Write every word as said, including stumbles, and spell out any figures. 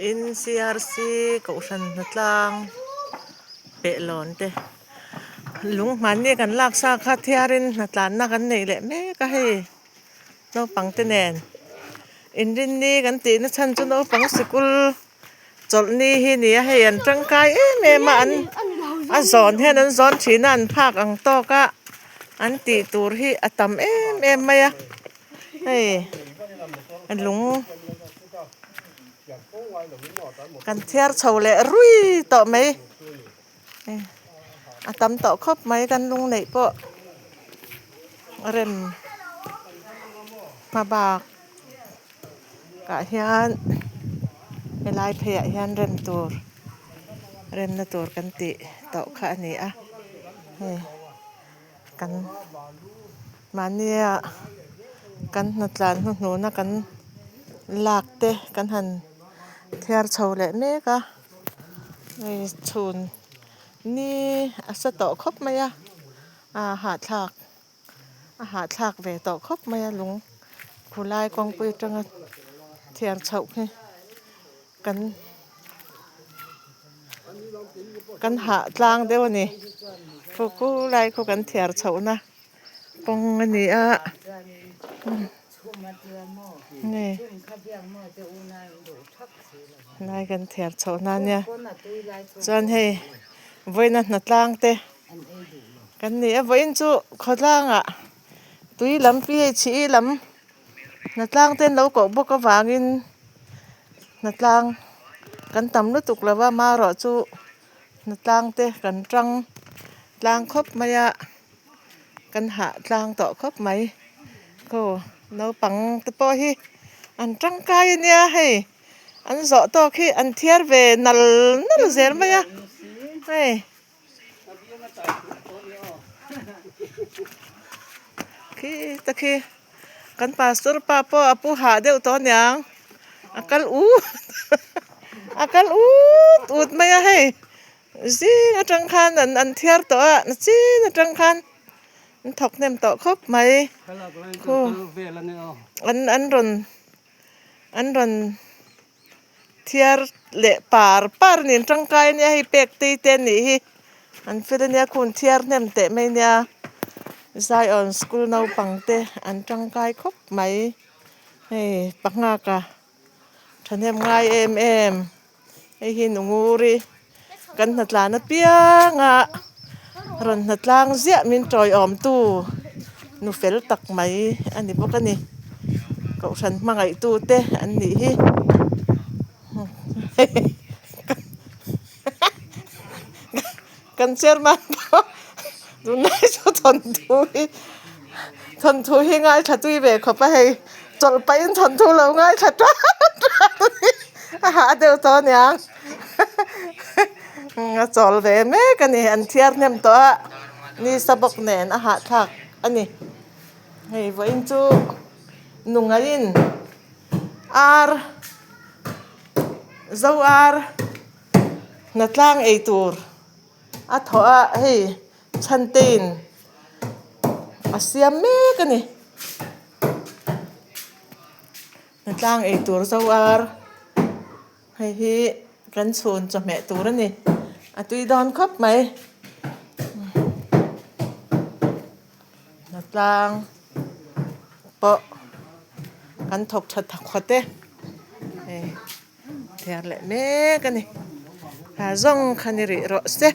In C R C Kohhran Hnatlang peh lawn te. Lung hmani kan lak sa kha thiarin hnatlanna kan nei leh mek a hei. Naupang te nen. Inrinni kan tihna chhan chu naupang sikul chawlh ni hi ni a hei, an ṭangkai em em a, an a zawn hian an zawn ṭhin a, an phak ang tawk a, an tih tur hi a tam em em mai a. Hei, a lung kan thiar chho leh rui tawh mai. A tam tawh khawp mai kan lung neih pawh. Rem hma bak kah hian, helai pheiah hian rem tur, remna tur kan tih tawh kha a ni a. Hei, kan mahnia kan hnatlan hnuhnuna kan lak te kan han thiar chho leh mek a. Hei, chhun ni a sa tawh khawp mai a, a hahthlak, a hahthlak ve tawh khawp mai a, lung khulai kawngpui aṭanga thiar chhoh hi kan, kan hah tlang deuh a ni. Khu, khulai khu kan thiar chhohna kawng a ni a. Ni. Nai kan thiar chhohna nia. Chuan hei, vawiina hnatlang te kan ni a, vawiin chu khawtlangah tui lam P H E lam hnatlang te an lo koh bawk avangin hnatlang kan tam lutuk lo a, amaherawhchu hnatlang te kan ṭang tlang khawp mai a. Kan hah tlang tawh khawp mai. Khaw, naupang te pawh hi an ṭangkai a nia hei. An zawh tawk hi an thiar ve nal nal zel mai a. Hei. Khi ta khi. Kan pastor pa pawh a pu hah deuh tawh niang. A kal ut. A kal ut ut mai a hei. Zing aṭang khan an, an thiar tawh a, na chin aṭang khan an thawk hnem tawh khawp mai. Khu. An, an rawn, an rawn thiar leh par par niin ṭangkai a nia, hei pek tei te a nih hi. An fel a nia, khun thiar hnem teh mai nia. Zion School naupang te an ṭangkai khawp mai. Hei, panghaka ṭhahnem ngai em em. Hei hi nunguri kan hnatlan apianga rawn hnatlang ziah min ṭawiawmtu nu fel tak mai a ni bawk a ni. Kohhran hmangaihtute an nih hi. Kan chairman pawh tunlai chu thawnthu hi, thawnthu hi ngaithlatui ve khawp a hei. Chawlh pahin thawnthu lo ngaithla ṭan ṭan a, hah deuh tawh niang. A chawl ve mek a ni, an thiar hnem tawh a, ni sa bawk nen a hahthlak a ni. Hei vawiin chu nungaiin ar, zo ar hnatlang ei tur a thawh a, hei chhantein a siam mek a ni. Hnatlang ei tur zo ar hei hi kan chhun chawhmeh tur a ni. A tui dawn khawp mai. Hnatlang pawh kan thawk ṭha thawk khawp te. Hei, thiar leh mek a ni. Ha zawng kha ni rih rawh se.